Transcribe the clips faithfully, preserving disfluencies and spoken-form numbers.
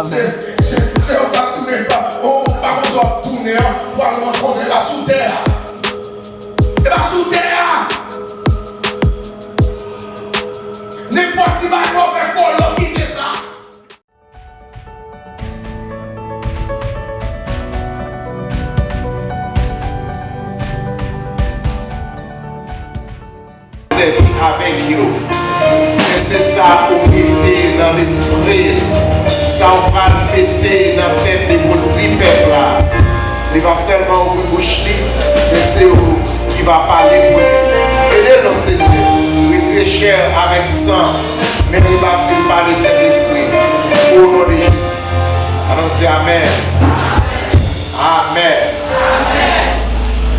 Se, se, se yo k ap tounen, pa, on, pa konn sa w ap tounen an, w al rankontre, e pa sou tè a. E pa sou tè a. Nenpòt ti bagay w ap fè, fò w kite sa. Sèvi avèk yo. Men se sa ou mete nan lespri, sa ou pral mete nan tèt li pou l di pèp la. Li pa sèlman ouvri bouch li, men se ou ki va pale pou li. Ede l non, Senyè. Retire chè avèk san, men rebati l pa Lesentespri. O non de Jezi. Ann di amèn. Amèn.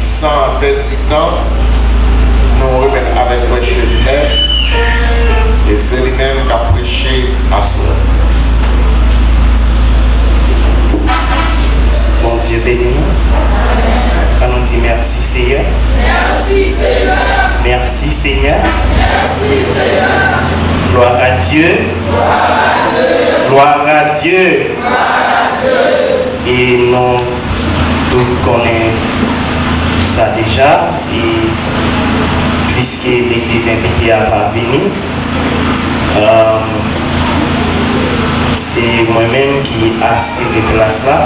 San pèdi tan, nou remèt avèk frè Cheminè, e se li menm k ap preche aswè. Bondye beni nou. Ann nou di mèsi, Seyè. Mèsi, Seyè. Mèsi, Seyè. Mèsi, Seyè. Gloire à Dieu. Gloire à Dieu. E nou tout konnen sa deja, e pliske legliz envite a pa vini, um, se mwen menm ki asire plas la.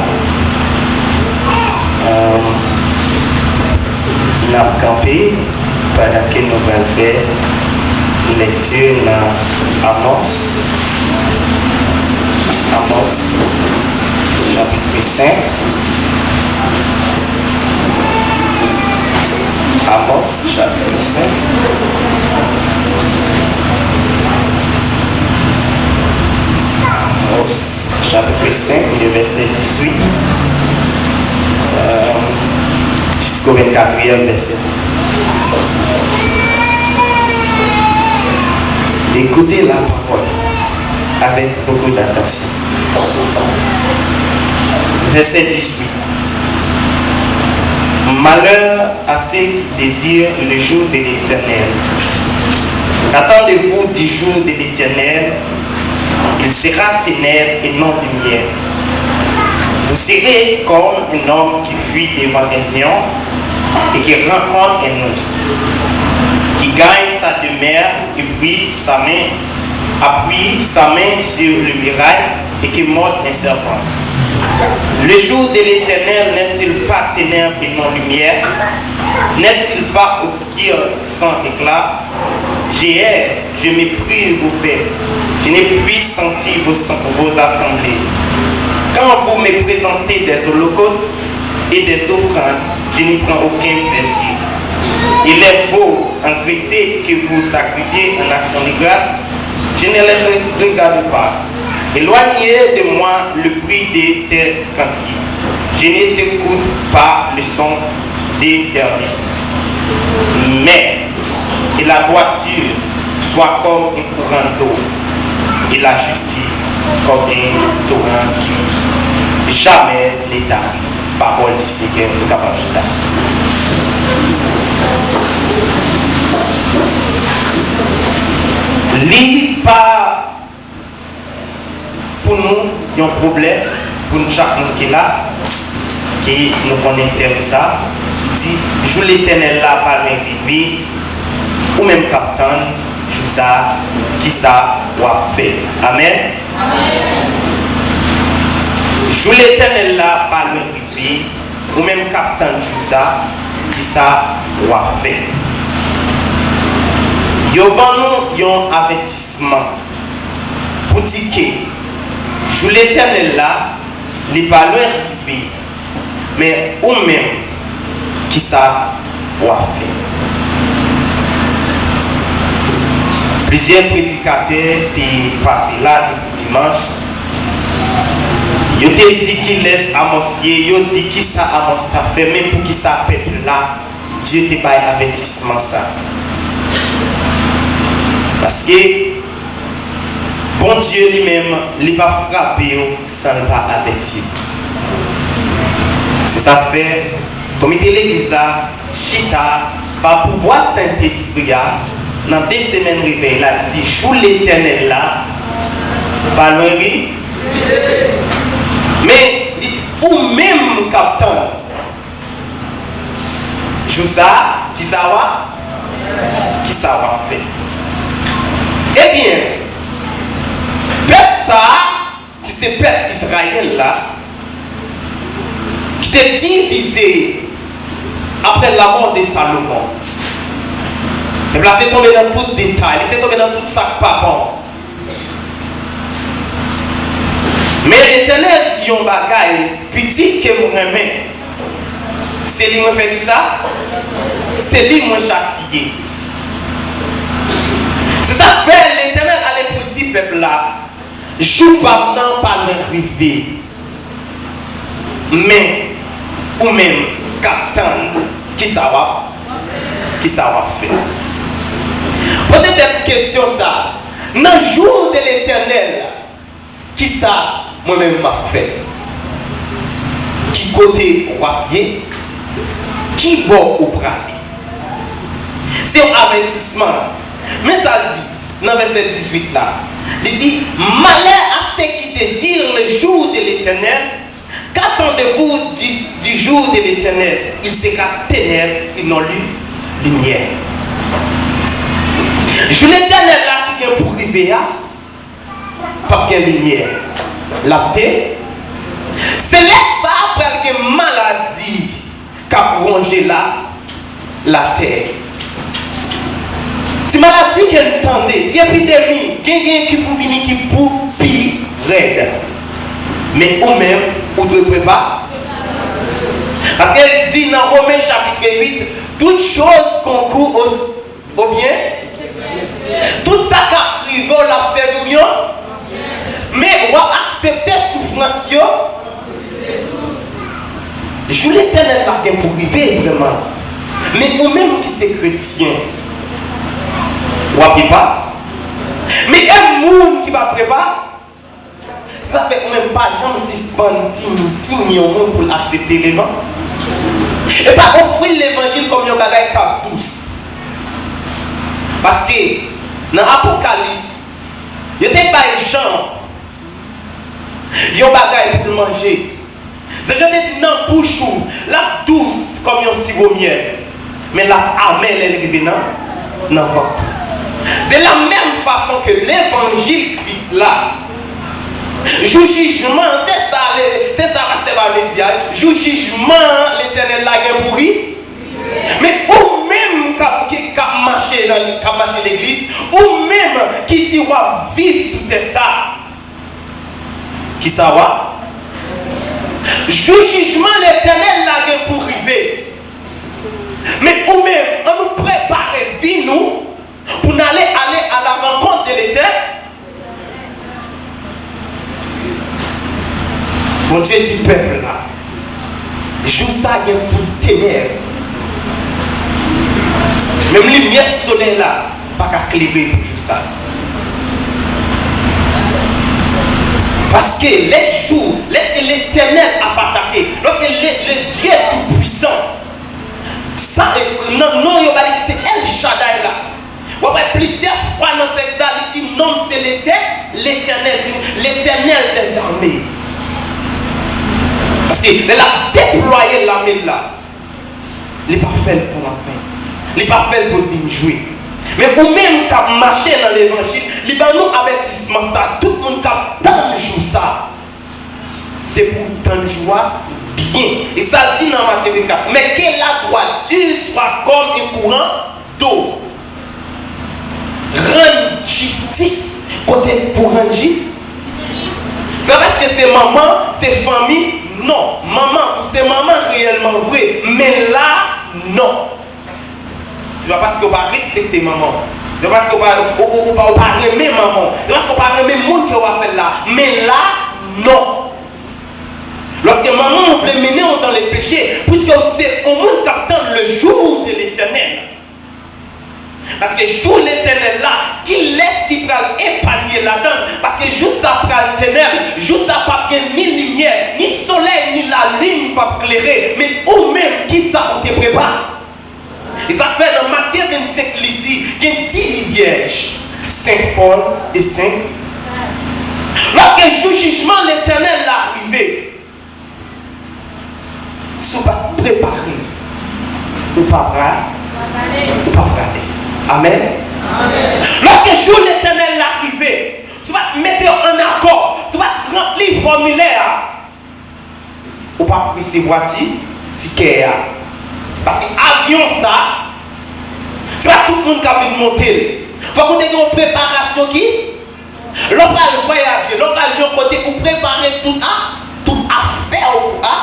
Um, n ap kanpe. Pandan ke nou pral fè lekti nan Amòs, Amòs, chapit senk. Amòs, chapit senk. Amòs, chapit senk, de vèsè dizuit, euh, jisko vennkatriyèm vèsè. Écoutez la parole avec beaucoup d'attention. Verset dix-huit. Malheur à ceux qui désirent le jour de l'Éternel. Qu'attendez-vous du jour de l'Éternel? Il sera ténèbres et non lumière. Vous serez comme un homme qui fuit devant un lion et qui rencontre un ours, qui gagne sa demeure et puis sa main, appuie sa main sur le muraille et qui mord un serpent. Le jour de l'Éternel n'est-il pas ténèbres et non lumière? N'est-il pas obscur sans éclat? J'ai erré, je méprise vos fêtes. Je ne puis sentir vos, vos assemblées. Quand vous me présentez des holocaustes et des offrandes, je n'y prends aucun plaisir. Et les veaux engraissés que vous sacrifiez en action de grâce, je ne les regarde pas. Éloignez de moi le bruit de tes cantiques. Je n'écoute pas le son de tes rites. Mais que la droiture soit comme un courant d'eau, et la justice comme un torrent qui jamais ne tarit. Pawòl di Senyè, nou kapab chita. Li pa pou nou yon pwoblèm, pou nou chak moun ki la, ki nou konnen tèm sa, di, jou Letènèl la pa lwen rive, ou menm k ap tann jou sa, kisa w ap fè? Amèn. Jou Letènèl la pa lwen rive, ou menm k ap tann jou sa, kisa w ap fè? Yo ban nou yon avètisman pou di ke jou Letènèl la, li pa lwen rive, men ou menm, kisa w ap fè? Plizyè predikatè te pase la depi dimanch. Yo te di kilès Amòs ye, yo di kisa Amòs t ap fè, men poukisa pèp la, Dye te bay avètisman sa? Paske Bondye li menm, li p ap frape w san l pa avèti w. Se sa k fè komite legliz la chita pa pouvwa Sentespri a nan de semèn revèy la, li di, jou Letènèl la pa lwen ri-, Men, li di, ou menm k ap tann jou sa a, kisa w ap, kisa w ap fè? Ebyen, pèp sa a, ki se pèp Izrayèl la, ki te divize après la mort de Salomon. Pèp la te tonbe nan tout detay, li te tonbe nan tout sa k pa bon. Men Letènèl di yon bagay, pitit ke m renmen, se li mwen fè kisa? Se li mwen chatiye. Se sa k fè Letènèl ale pou di pèp la, jou pa m nan pa lwen rive. Men, ou menm k ap tann, kisa w ap, kisa w ap fè? Poze tèt ou kesyon sa a, nan jou de Letènèl, kisa mwen menm m ap fè? Ki kote w ap ye? Ki bò ou prale? Se yon avètisman. Men sa l di nan vèsè dizuit la. Li di, malheur à ceux qui désirent le jour de l'Éternel. Qu'attendez-vous du, du jour de l'Éternel? Il sera ténèbres et non lu-, lumière. Jou Letènèl la ki gen pou rive a, p ap gen limyè. L ap te. Se lè sa a pral gen maladi k ap wonje la, latè. Ti maladi ke n tande, ti epidemi, gen, gen ki pou vini ki pou pi rèd. Men ou menm, ou dwe prepa-, paske l di nan Women chapit uit, toutes choses concourent au, au bien. Tout sa k ap rive w, l ap sèvi w yon. Men w ap aksepte soufrans yo. Jou Letènèl la gen pou rive vrèman. Men ou menm ki se kretyen, w ap prepa. Men e moun ki pa prepa, sa fè ou menm pa janm sispann tin, tin yon moun pou l aksepte levan-, e pa ofri l levanjil kòm yon bagay k ap dous. Paske nan Apokalips, yo te bay Jan yon bagay pou l manje. Zanj lan te di nan bouch ou, l ap dous kòm yon siwo myèl, men l ap amè lè l rive nan, nan vant ou. De la même façon que levanjil Kris la, jou jijman, se sa, le, se sa pastè Babe di a, jou jijman Letènèl la gen pou ri-, men ou menm k ap, ki, k ap mache nan, k ap mache legliz, ou menm ki di w ap viv sou tè sa, kisa w ap? Jou jijman Letènèl la gen pou rive. Men ou menm, ann nou prepare vi nou pou n ale, ale à la rencontre de Letènèl. Bondye di pèp la, jou sa gen pou tenèb. Menm limyè solèy la pa ka klere pou jou sa. Paske lè jou, lèske Letènèl ap atake, lòske le, le Dieu Tout-Puissant, sa, e, nan non yo ba li ki se El Shaddai la, w ap wè plizyè fwa nan tèks la, li di non m se Letè-, Letènèl, se Letènèl dèzame. Paske lè l ap deplwaye lame l la, li pa fè l pou anven. Li pa fè l pou l vin jwe. Men ou menm k ap mache nan levanjil, li ban nou avètisman sa, tout moun k ap tann jou sa, se pou w tann jou a byen. E sa l di nan Matye vennkat, mais que la droiture soit comme un courant d'eau. Rann jistis kote pou rann jis-, se pa paske se manman, se fanmi, non. Manman, ou se manman reyèlman vre, men la, non. Se pa paske w pa respekte manman w. Se pa paske w pa, ou, ou, ou pa, ou pa renmen manman w. Se pa paske w pa renmen moun ke w ap fè l la. Men la, non. Lòske manman w vle mennen w dans le péché, puisque w se yon moun k ap tann le jour de l'Éternel. Paske jou Letènèl la, kilès ki pral epanye ladan l? Paske jou sa pral tenèb, jou sa p ap gen ni limyè, ni solèy, ni lalin p ap klere. Men ou menm, kisa ou te prepare? E sa k fè nan Matye vennsenk, li di, gen dis vyèj, senk fòl e senk. Lòske jou jijman Letènèl la rive, si w pa t prepare, ou pa pra-, ou pa prale. Amèn. Lòske jou Letènèl la rive, si w pa t mete w ann akò, si w pa t ranpli fòmilè a, ou p ap resevwa ti, tikè a. Paske avyon sa, se pa tout moun k ap vin monte l. Fòk ou te gen yon preparasyon ki, lè w pral vwayaje, lè w pral yon kote, ou prepare tout a, tout afè w a.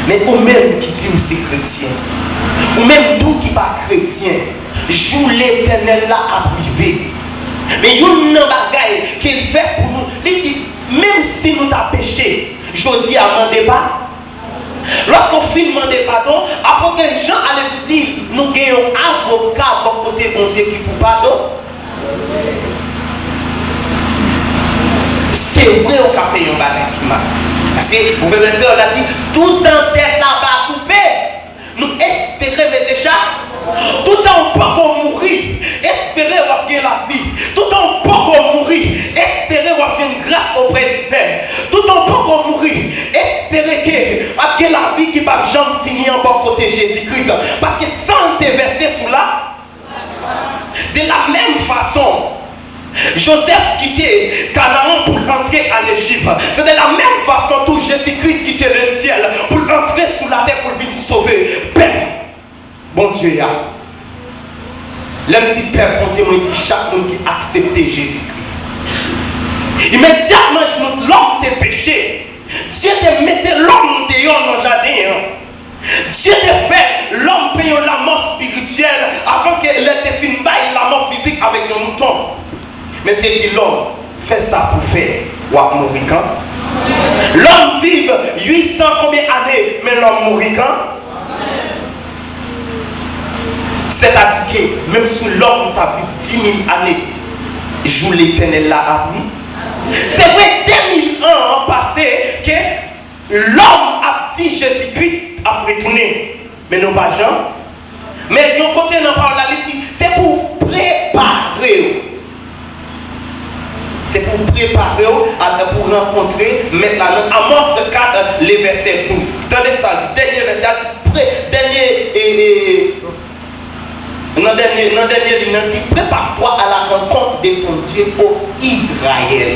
Men ou menm ki di w se kretyen, ou menm tou ki pa kretyen, jou Letènèl la ap rive. Men youn nan bagay ke l fè pou nou, li di, menm si nou ta peche, jodi a mande pa. Lòske w fin mande padon, apot Jan ale pou di, nou gen yon avoka bò kote Bondye ki pou padon. Se vre, ou ka fè yon bagay ki mal. Paske gouvènman kreyòl la di, toutan tèt la pa koupe, nou espere mete cha. Toutan w poko mouri, espere w ap gen lavi. Toutan w poko mouri, espere w ap jwenn gras oprè di Pè. Toutan w poko mouri, espere ke w ap gen lavi ki p ap janm fini an bò kote Jezi Kris. Paske san l te vèse sou la, de la menm fason, Joseph kite Canaan pou l antre an Ejip. Se de la menm fason tou Jezi Kris kite lesyèl pou l antre sou latè pou l vin sove pèp Bondye a. Lè m di pèp Bondye, mwen di chak moun ki aksepte Jezi Kris. Imedyatman, nou, lòm te peche. Dye te mete lòm deyò nan jaden an. Dye te fè lòm pran yon lanmò espirityèl avan ke lè l te fin bay lanmò fizik avèk yon mouton. Men l te di lòm, fè sa pou fè, w ap mouri kan? Lòm viv uit san konbyen ane, men lòm mouri kan? Sètadi ke menm si lòm ta viv dimil ane, jou Letènèl la ap rive. Se vre, demil an an pase ke lòm ap di Jezi Kris ap retounen, men nou pa janm. Men yon kote nan pawòl la, li di, se pou w prepare w. Se pou w prepare w a, pou w rankontre Mèt la. Nan Amòs kat, le vèsè douz. Tande sa l di, dènye vèsè a di, pre-, dènye, e, e, nan dènye, nan dènye liy nan di, prépare-toi à la rencontre de ton Dieu, ô Israël.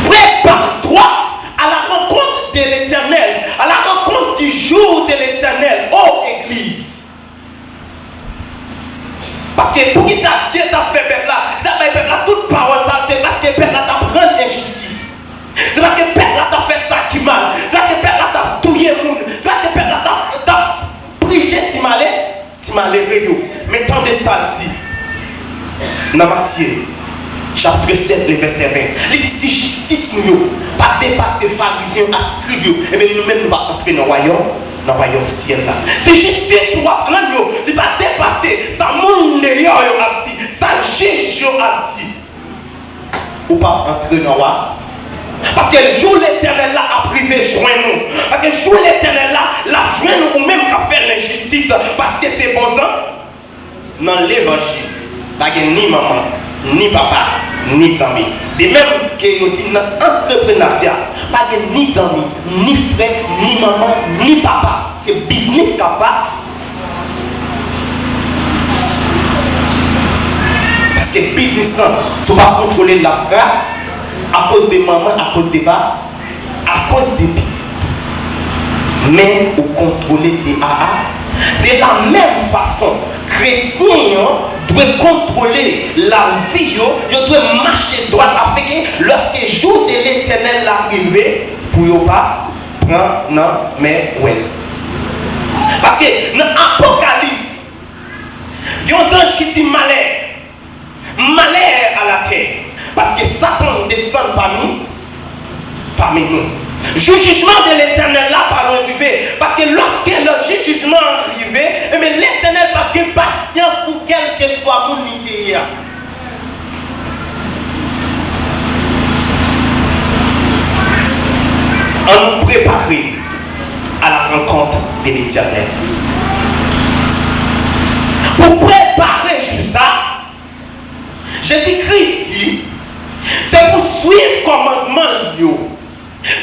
Prépare-toi à la rencontre de l'Éternel, à la rencontre du jour de l'Éternel, ô Église. Paske poukisa Dye t ap fè pèp la, li t ap bay pèp la tout pawòl sa, se paske pèp la t ap rann enjistis. Se paske pèp la t ap fè sa ki mal. Se paske pèp la t ap touye moun. Se paske pèp la t ap, t ap prije ti male, ti malere yo. Men tande sa l di nan Matye, chapit sèt, le vèsè ven. Li di, si jistis nou yo pa depase Farizyen ak Eskrib yo, ebyen, nou menm, nou p ap antre nan wayòm, nan wayòm syèl la. Si jistis ou ap rann yo, li pa depase sa moun deyò yo ap di, sa jij yo ap di, ou p ap antre nan wa. Paske jou Letènèl la ap rive jwenn ou. Paske jou Letènèl la, l ap jwenn ou, ou menm k ap fè lenjistis. Paske se bon, zan, nan levanjil, pa gen ni manman, ni papa, ni zanmi. De menm ke yo di nan antreprenarya, pa gen ni zanmi, ni frè, ni manman, ni papa. Se biznis k ap pa. Paske biznis lan, si w pa kontwole l, l ap tra, akoz de manman, akoz de pa, akoz de pitit. Men ou kontwole de A a. De la menm fason, kretyen yo dwe kontwole lavi yo, yo dwe mache dwat afin ke lòske jou de Letènèl la rive, pou yo pa pran nan men wèl. Paske nan Apokalips, gen yon zanj ki di malè, malè a latè, paske Satan desann pami, pami nou. Jou jijman de Letènèl la pa lwen rive, paske lòske lè jou jijman an rive, ebyen, Letènèl p ap gen pasyans pou kèlkeswa moun li te ye a. Ann nou prepare à la rencontre de l'Éternel. Pou prepare jou sa, Jezi Kris di, se pou swiv kòmandman l yo.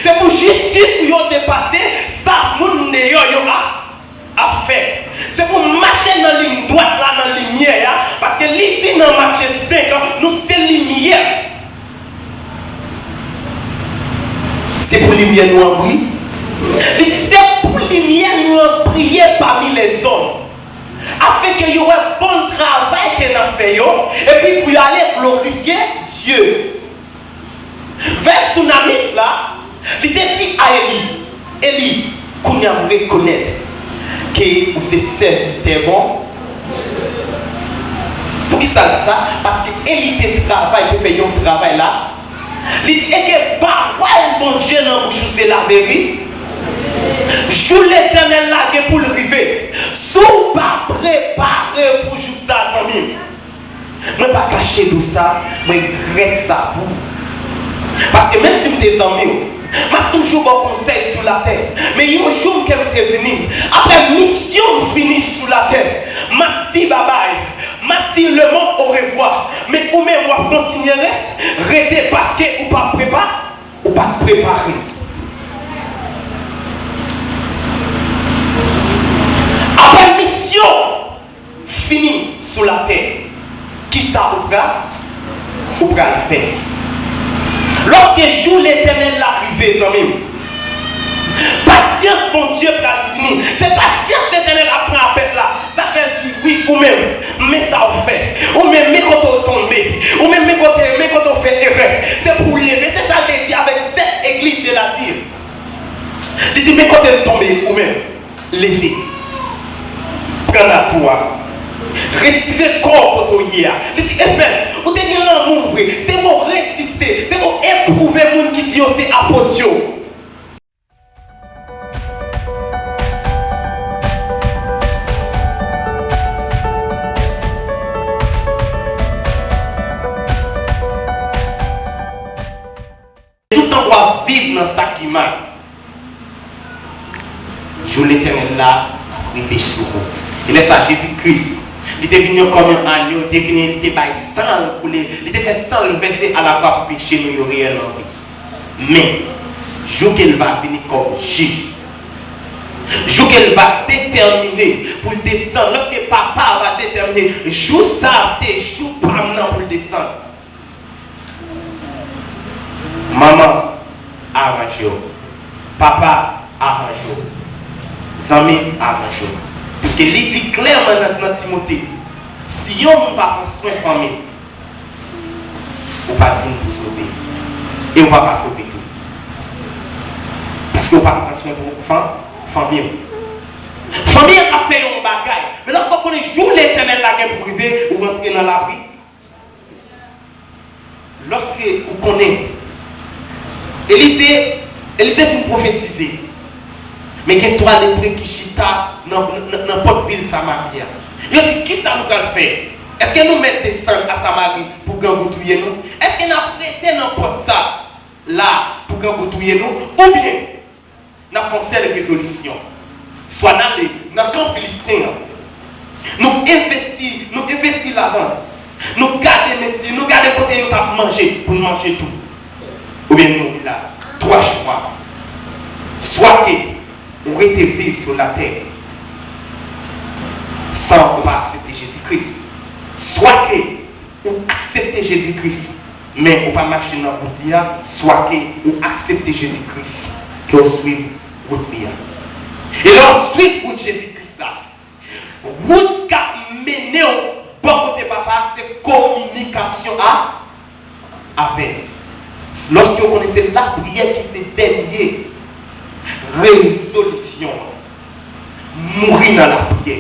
Se pou jistis ou yo depase sa moun deyò yo ap, ap fè. Se pou mache nan liy dwat la, nan limyè a, paske li di nan Matye senk, nou se limyè. Se pou limyè nou an bri. Li di, se pou limyè nou an briye pami lèzòm, afenke yo wè bon travay ke n ap fè yo, epi pou yo ale glorifye Dye. Vè Sunamit la, li te di a Eli, Eli, kounye a m rekonèt ke ou se sèvitè bon. Poukisa l di sa? Paske Eli te travay, te fè yon travay la. Li di, e ke pawòl Bondye nan bouch ou se laverite. Jou Letènèl la gen pou l rive. Si w pa prepare pou jou sa, zanmi m, mwen pa kache di w sa, mwen regrèt sa pou ou. Paske menm si m te zanmi w, m ap toujou ba w konsèy sou latè. Men yon jou m kè m te vini, apre misyon m fini sou latè, m ap di babay, m ap di lemonn orevwa. Men ou menm w ap kontinye re-, rete paske ou pa prepa-, ou pa t prepare. Apre misyon fini sou latè, kisa ou pral, ou pral fè? Lòske jou Letènèl la rive, zanmi m, pasyans Bondye pral fini. Se pasyans Letènèl ap pran a pèp la. Sa fè l di, wi, ou menm, men sa w fè. Ou menm, men kote w tonbe. Ou menm, men kote, men kote w fè erè. Se pou w leve. Se sa l te di avèk sèt egliz de Lazi. Li di, men kote l tonbe, ou menm. Leve. Pran natou a. Retire kò w kote w ye a. Li di, Efèz, ou te gen lanmou vre. Se pou w reziste. Se pou w epwouve moun ki di yo se apot yo. Toutan w ap viv nan sa ki mal, jou Letènèl la ap rive sou ou. E lè sa, Jezi Kris, li te vin yon, kòm yon anyo, li te vini, li te bay san l koule, li te fè san l vèse alakwa pou peche nou yo reyèlman vre. Men, jou ke l va vini kòm jij, jou ke l va detèmine pou l desann, lòske Papa a va detèmine, jou sa a se jou pa m nan pou l desann. Manman, aranje w. Papa, aranje w. Zanmi, aranje w. Piske li di klèman nan, nan Timote, si yon moun pa pran swen fanmi l, ou pa diy pou sove l. E ou pa ka sove tou. Paske ou pa pran swen pou fan-, fanmi w. Fanmi an ka fè yon bagay. Men lòske w konnen jou Letènèl la gen pou rive, ou rantre nan lapri. Lòske ou konnen Elize, Elize fin pwofetize, men gen twa lepre ki chita nan, nan, nan pòt vil Samari a. Yo di, kisa nou pral fè? Èske nou mèt desann a Samari pou grangou touye nou? Èske n ap rete nan pòt sa la pou grangou touye nou? Oubyen n ap fè yon sèl rezolisyon. Swa n ale nan kan Filisten an, nou envesti, nou envesti ladan l, nou gade mesye, nou gade kote yo t ap manje pou n manje tou. Oubyen n mouri la. Twa chwa. Swa ke ou rete viv sou latè san ou pa aksepte Jezi Kris. Swa ke ou aksepte Jezi Kris, men ou pa mache nan wout li a, swa ke ou aksepte Jezi Kris, ke w swiv wout li a. E lè w swiv wout Jezi Kris la, wout k ap mennen w bò kote Papa a, se kominikasyon a, avè l. Lòske w konnen se lapriyè ki se dènye rezolisyon an, mouri nan lapriyè.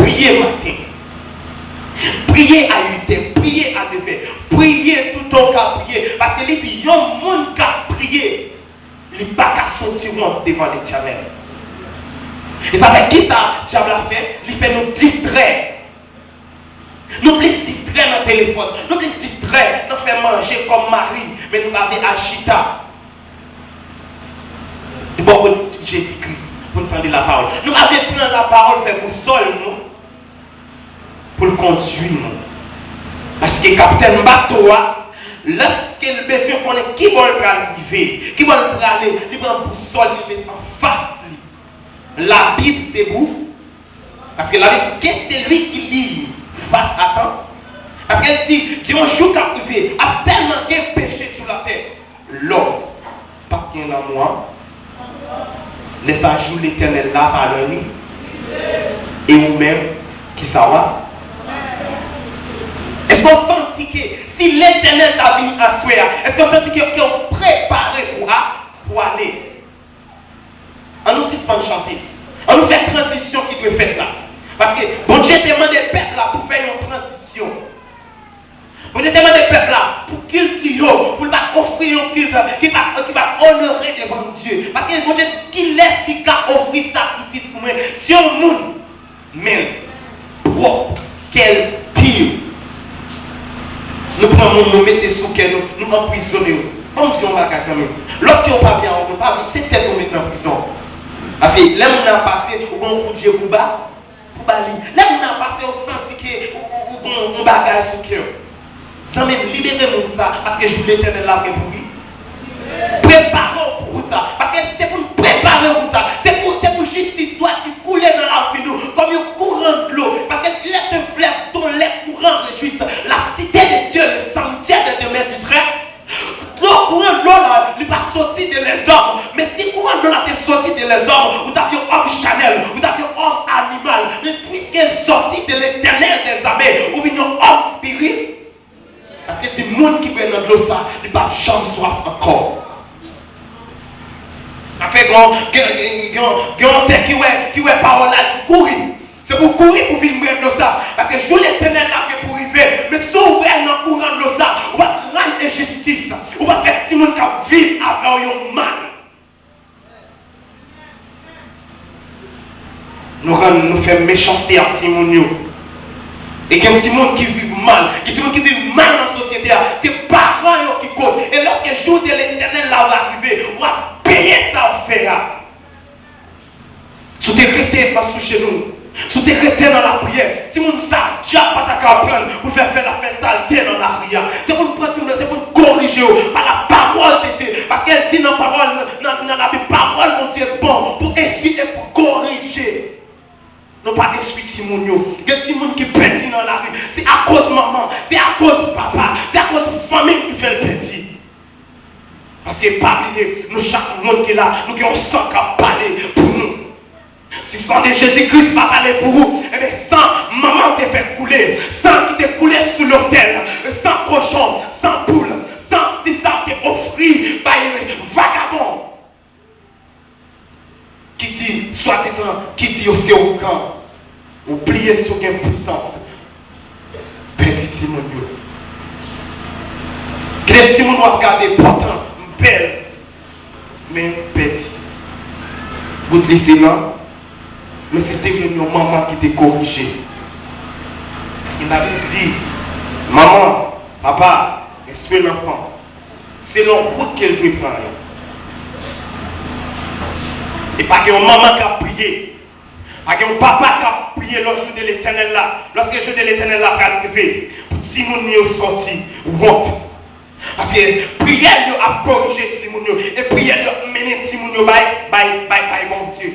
Priye maten. Priye a uit è, priye a nèf è. Priye toutan w ka priye. Paske li di, yon moun k ap priye, li pa ka santi wont devan Letènèl. E sa fè kisa dyab la fè? Li fè nou distrè. Nou plis distrè nan telefòn, nou plis distrè nan fè manje kòm mari, men nou pa vle al chita bò kot Jezi Kris pou n tande lapawòl. Nou pa vle pran lapawòl fè bousòl nou pou l kondui nou. Paske kaptèn bato a, Lèske l bezwen konnen ki bò l pral rive, ki bò l prale, li pran bousòl, li met anfas li. Labib se pou. Paske Labib di, que celui qui lit face à temps. Paske l di, gen yon jou k ap rive, ap tèlman gen peche sou latè. Lòm p ap gen lanmou an. Lè sa jou Letènèl la pa lwen, wi. E ou menm, kisa w ap? Èske w santi ke si Letènèl ta vini aswè a, èske w santi ke, ke w prepare pou a, pou ale? An nou sispann chante. An nou fè tranzisyon ki dwe fèt la. Paske Bondye te mande pèp la pou fè yon tranzisyon. Bondye te mande pèp la pou kilt li yo, pou l pa ofri yon kilt ki pa, ki pa onore devan Dye. Paske Bondye di, kilès ki ka ofri sakrifis pou mwen? Se yon moun, men l pwòp, kè l pi. Nou pran moun, nou mete sou kè nou, nou anprizone yo. Ban m di yon bagay, zanmi m. Lòske w pa byen ak yon moun, pa bliye, se tèt ou met nan prizon. Paske lè moun nan ap pase, ou gen yon kout je pou ba, pou ba li. Lè moun nan ap pase, ou santi ke ou, ou, ou gen yon bagay sou kè w. Zanmi m, libere moun sa, paske jou Letènèl la gen pou ri. Prepare w pou wout sa, paske se pou n prepare wout sa. Se pou, se pou jistis, dwati koule nan lavi nou kòm yon kouran dlo. Paske il est un fleuve dont les courants réjouissent la cité de Dieu, le sanctuaire de demeure du Très. Dlo, kouran dlo la, li pa soti de lèzòm. Men si kouran dlo la te soti de lèzòm, ou t ap yon òm chanèl, ou t ap yon òm animal. Men piske l sòti de Letènèl dèzame, ou vin yon òm spiri. Paske di moun ki bwè nan dlo sa, li p ap janm swaf ankò. Sa fè gen, gen, gen, gen, gen yon tè ki wè, ki wè pawòl la, li kouri. Se pou kouri pou vin bwè dlo sa. Paske jou Letènèl la gen pou rive. Men si w bwè nan kouran dlo sa, w ap rann enjistis. Ou p ap fè timoun k ap viv avè w yo mal. Nou rann, nou fè mechanste ak timoun yo. E gen timoun ki viv mal. Gen timoun ki viv mal nan sosyete a. Se paran yo ki koz. E lòske jou de Letènèl la va rive, w ap peye sa w fè a. Si w te rete asou jenou, si w te rete nan lapriyè, timoun sa, dyab pa ta ka pran l pou l fè, fè l ap fè salte nan lari a. Se pou n pran timoun yo, se pou n korije yo pa la pawòl de Dye. Paske l di nan pawòl, nan, nan Labib, pawòl Bondye bon pou enstwi e pou korije. Nou pa enstwi timoun yo. Gen timoun ki pèdi nan lari. Se akoz manman, se akoz papa, se akoz fanmi ki fè l pèdi. Paske pa bliye, nou chak moun ki la, nou gen yon san k ap pale pou nou. Si san de Jezi Kris pa pale pou ou, ebyen san manman te fè koule, san ki te koule sou lotèl, san kochon, san poul, san si sa te ofri bay vagabon. Ki di, swadizan, ki di yo se ougan. Ou bliye si w gen pwisans. Pèdi timoun yo. Gen timoun w ap gade pòtan, bèl, men pèdi. Bout li se nan, men si l te jwenn yon manman ki te korije. Paske Labib di, manman, papa, enstwi lanfan. Selon wout ke l dwe pran yo. E pa gen yon manman k ap priye. Pa gen yon papa k ap priye lè jou de Letènèl la. Lòske jou de Letènèl la pral rive, pou timoun yo sòti wont. Paske priyè l yo ap korije timoun yo. E priyè l yo ap mennen timoun yo bay, bay, bay, bay Bondye.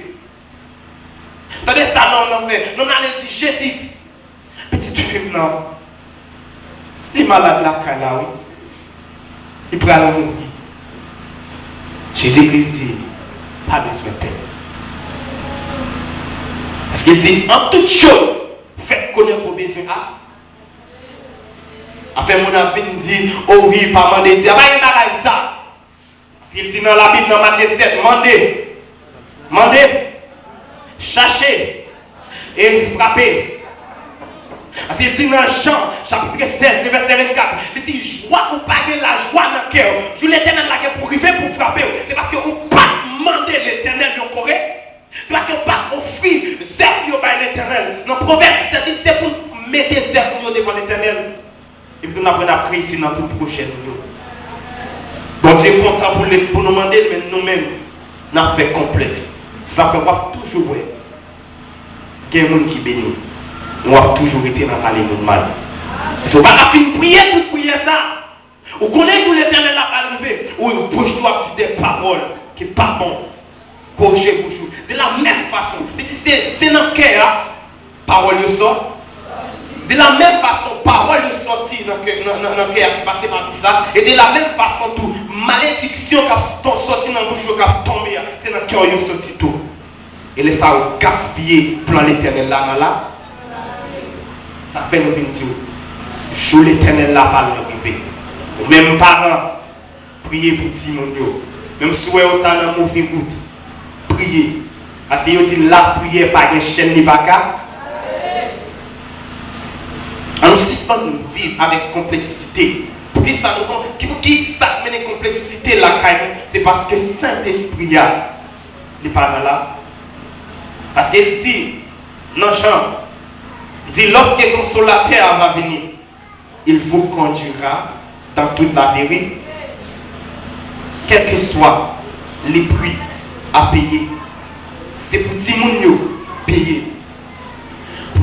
Tande sa nonm nan fè. Nonm nan ale di, Jezi, pitit fi m nan, li malad lakay la, wi. Li pral mouri. Jezi Kris di, pa bezwen pè. Paske l di, an tout choz, fè konnen ke w bezwen a. Afè moun ap vin di, o wi, pa mande Dye a, pa gen bagay sa. Paske l di nan Labib, nan Matye sèt, mande, mande, chache, e frape. Paske l di nan Jan, chapit sèz, vèsè vennkat, li di, jwa ou pa gen lajwa nan kè w, jou Letènèl la gen pou rive pou frape w. Se paske ou pa t mande Letènèl yon kore. Se paske w pa t ofri zèv yo bay Letènèl. Nan Pwovèb disèt, li di, se pou n mete zèv nou yo devan Letènèl. Epi tou n aprann ap reyisi nan tout pwojè nou yo. Bondye kontan pou, pou nou mande l, men nou menm, n ap fè konplèks. Sa fè w ap toujou wè gen moun ki beni, men w ap toujou rete nan pale moun mal. Paske w pa ka fin priye tout priyè sa. Ou konnen jou Letènèl la pral rive, ou bouch ou ap di de pawòl ki pa bon. Korije bouch ou. De la menm fason, li di se, se nan kè a pawòl yo sòti. De la menm fason, pawòl yo sòti nan kè, nan, nan, nan kè a ki pase pa bouch la. E de la menm fason tou, malediksyon k ap ton-, sòti nan bouch yo k ap tonbe a, se nan kè yo sòti tou. E lè sa yo gaspiye plan Letènèl la nan la. Sa fè nou vin di w, jou Letènèl la pa lwen rive. Ou menm paran, priye pou timoun yo. Menm si w wè yo ta nan move wout, priye. Paske yo di lapriyè pa gen chèn li pa ka. An nou sispann viv avèk konpleksite. Poukisa nou kon-, ki, poukisa k mennen konpleksite lakay nou? Se paske Sentespri a, li pa nan la. Paske l di, nan Jan, li di, lorsque Consolateur va venir, il vous conduira dans toute la vérité. Quel que soit le prix à payer, si se pou timoun yo peye,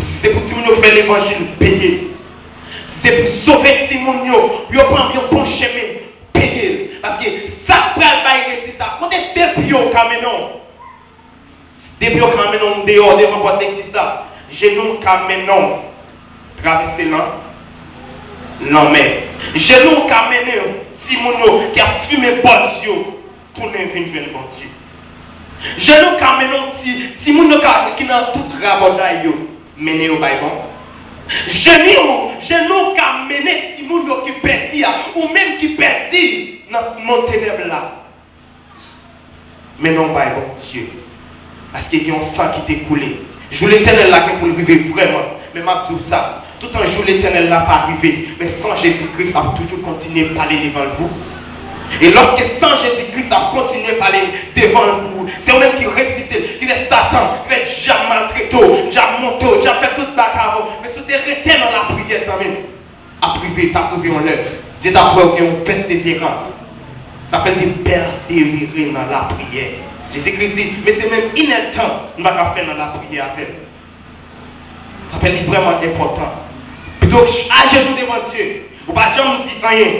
si se pou timoun yo fè levanjil peye, si se pou sove timoun yo, yo pran yon bon chemen, peye l. Paske sa k pral bay rezilta, kote de pye w ka mennen w? Depi yo ka mennen w deyò devan pòt legliz la, jenou w ka mennen w travèse lan-, lanmè. Jenou w ka mennen w timoun yo ki ap fimen bòz yo tounen vin jwenn Bondye. Jenou w ka mennen w ti, timoun yo ka, ki nan tout rabòday yo, mennen yo bay bon. Jenou, jenou w ka mennen timoun yo ki pèdi a, ou menm ki pèdi nan mond tenèb la. Men non bay Bondye. Paske gen yon san ki te koule. Jou Letènèl la gen pou l rive vrèman. Men m ap di w sa, toutan jou Letènèl la pa rive, men san Jezi Kris ap toujou kontinye pale devan l pou ou. E lòske san Jezi Kris ap kontinye pale devan l pou ou, se ou menm ki refize l, ki fè Satan, ki fè dyab maltrete w, dyab monte w, dyab fè tout bagay avè w. Men si w te rete nan lapriyè, zanmi m, ap rive, t ap rive yon lè. Dye t ap wè w gen yon pèseverans. Sa fè l te pèsevere nan lapriyè. Jezi Kris di, men se menm inèdtan nou pa ka fè nan lapriyè avè m. Sa fè li vrèman enpòtan. Pito ajenou devan Dye, ou pa janm di anyen.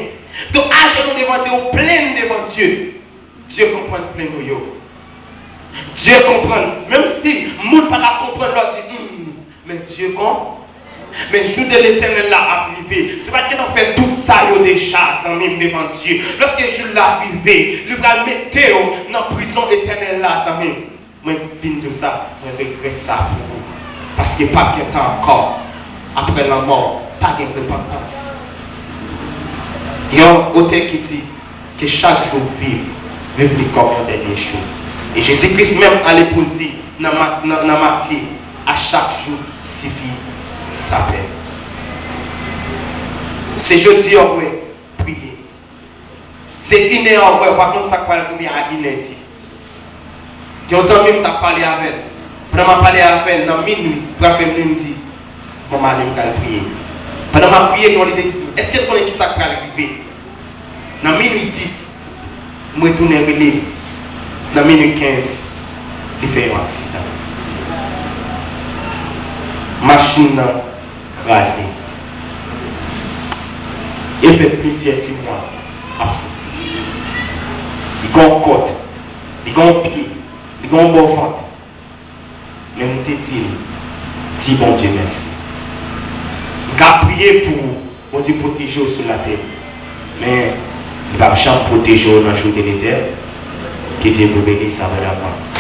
Pito ajenou devan Dye, ou plenn devan Dye. Dye konprann plenn ou yo. Dye konprann. Menm si moun pa ka konprann lè w di, hmm, men Dye kon-, men jou de Letènèl la ap rive. Si w pa t gentan fè tout sa yo deja, zanmi m, devan Dye, lòske jou l la rive, li pral mete w nan prizon etènèl la, zanmi m. Mwen vin di w sa, mwen regrèt sa pou ou. Paske p ap gen tan ankò. Apre lanmò, pa gen repantans. Gen yon otè ki di, ke chak jou w viv, viv li kòm yon dènye jou. E Jezi Kris menm ale pou l di nan Ma-, nan, nan Matye, à chaque jour suffit sa peine. Se jodi a w wè, priye. Se inè a w wè, w pa konn sa k pral rive a inè dis. Gen yon zanmi m t ap pale avè l. Pandan m ap pale avè l, nan minui, pral fè minui, m di, bon, m ale, m pral priye. Pandan m ap priye, gen yon lide ki di, èske l konnen ki sa k pral rive? Nan minui dis, m retounen rele l. Nan minui kenz, li fè yon aksidan. Machin nan kraze. Li fè plizyè ti mwa ap soufri. Li gen yon kòt, li gen yon pye, li gen yon bò vant. Men m te di l, di Bondye mèsi. M ka priye pou ou, Bondye pwoteje w sou latè. Men, li p ap janm pwoteje w nan jou de Letènèl. Ke Dye vous bénisse abondamment.